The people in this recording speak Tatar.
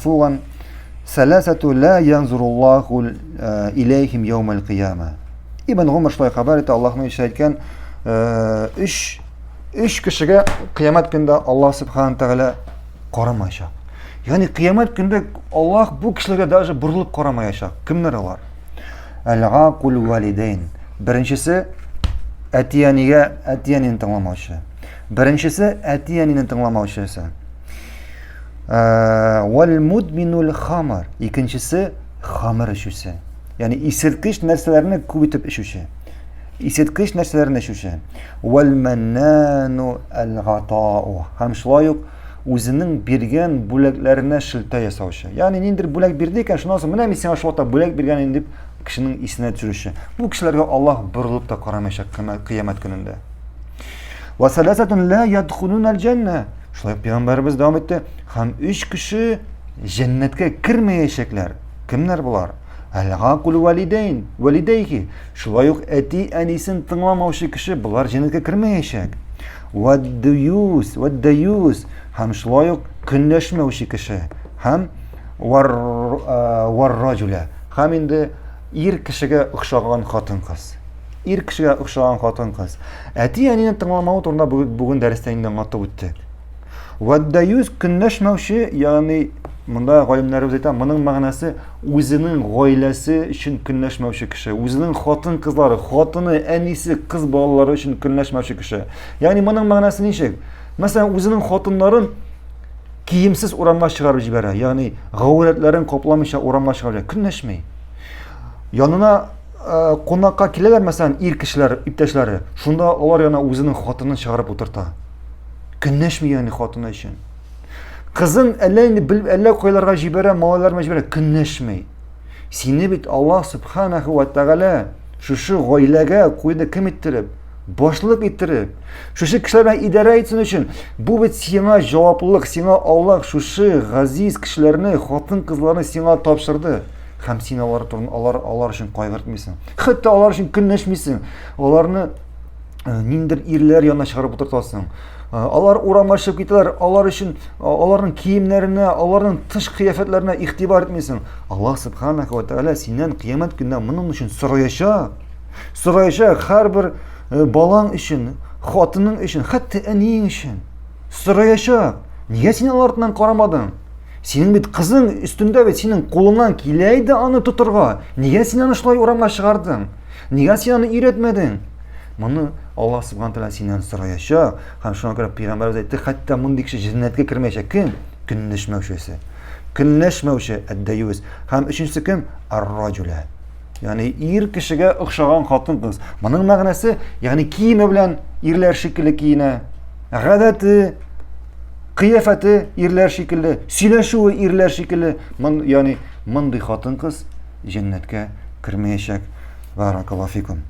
марфуган: "Саласату ла янзуруллаху илейхим яумал кыяма". Ибн Гумар шулай хәбәр итә, Аллаһның илчесе әйткән, өч кешегә кыямәт көндә Аллаһ субхана тәгалә карамаячак. Ягъни кыямәт көндә Аллаһ бу кешеләргә даже борылып карамаячак. Кемнәр алар? Әл-гакул валидейн. Беренчесе әти-әнигә әти-әнине тыңламаучы. Беренчесе әти-әнине тыңламаучысы. Вал мудминул хамр. Икенчесе хамыр эчүче. Ягъни исерткеч нәрсәләрне күп итеп эчүче. Исерткеч нәрсәләрне эчүче. Вал маннану әл-гатау. Һәм шулай ук үзенең биргән бүләкләренә шелтә ясаучы. Ягъни ниндидер бүләк бирде икән, шуннан соң менә мин сиңа шул вакытта бүләк биргән идем дип кешенең исенә төшерүче. Бу кешеләргә Аллаһ борылып та карамаячак кыямәт көнендә. Ва саласатун ла ядхулун аль-җанна. Шулай пәйгамбәребез дәвам итте. Һәм өч кеше җәннәткә кермәячәкләр. Кемнәр болар? Әл-гакул валидейн, валидейхи. Шулай ук әти-әнисен тыңламаучы кеше болар җәннәткә кермәячәк. Ваддюс, ваддюс һәм шулай ук көнләшмәүче кеше һәм варраҗуля һәм инде ир кешегә охшаган хатын-кыз. Ир кешегә охшаган хатын-кыз. Әти-әнине тыңламау турында бүген дәрестә инде аңлатып үттек. Ваддаюз көнләшмәүче, ягъни монда галимнәребез әйтә, моның мәгънәсе үзенең гаиләсе өчен көнләшмәүче кеше, үзенең хатын-кызлары, хатыны, әнисе, кыз балалары өчен көнләшмәүче кеше. Ягъни моның мәгънәсе ничек? Мәсәлән, үзенең хатыннарын киемсез урамга чыгарып җибәрә, ягъни гаурәтләрен капламыйча урамга чыгарып җибәрә, көнләшми. Янына э, кунакка киләләр, мәсәлән, ир кешеләр, иптәшләре, шунда алар янына үзенең хатынын чыгарып утырта. Көнләшми ягъни хатыны өчен. Кызын әллә инде бел, әллә кайларга җибәрә, малайларына җибәрә, көнләшми. Сине бит Аллаһ субханаху ва тәгалә шушы гаиләгә куйды кем иттереп? Башлык иттереп. Шушы кешеләр белән идарә итсен өчен. Бу бит сиңа җаваплылык, сиңа Аллаһ шушы газиз кешеләрне, хатын-кызларны сиңа тапшырды. Һәм син алар турында алар алар өчен кайгыртмыйсың. Хәтта алар өчен көнләшмисең. Аларны Э, ниндидер ирләр янына чыгарып утыртасың. Э, алар урамга чыгып китәләр, алар өчен э, аларның киемнәренә, аларның тыш кыяфәтләренә игътибар итмисең. Аллаһ субханаху ва тааля синнән кыямәт көнендә моның өчен сораячак. Сораячак һәрбер балаң өчен, хатының өчен, хәтта әниең өчен. Сораячак. Нигә син алар артыннан карамадың? Синең бит кызың өстендә бит, синең кулыңнан килә иде аны тотырга. Нигә син аны шулай урамга чыгардың? Нигә син аны өйрәтмәдең? Моны Аллаһ субхана тәгалә синнән сораячак. Һәм шуңа күрә пәйгамбәребез әйтте, хәтта мондый кеше җәннәткә кермәячәк. Кем? Көнләшмәүчесе. Көнләшмәүче әддәюз. Һәм өченчесе кем? Ар-раҗуля. Ягъни ир кешегә охшаган хатын-кыз. Моның мәгънәсе, ягъни киеме белән ирләр шикелле киенә, гадәте, кыяфәте ирләр шикелле, сөйләшүе ирләр шикелле. Мон, ягъни мондый хатын-кыз җәннәткә кермәячәк. Баракаллаһу фикум.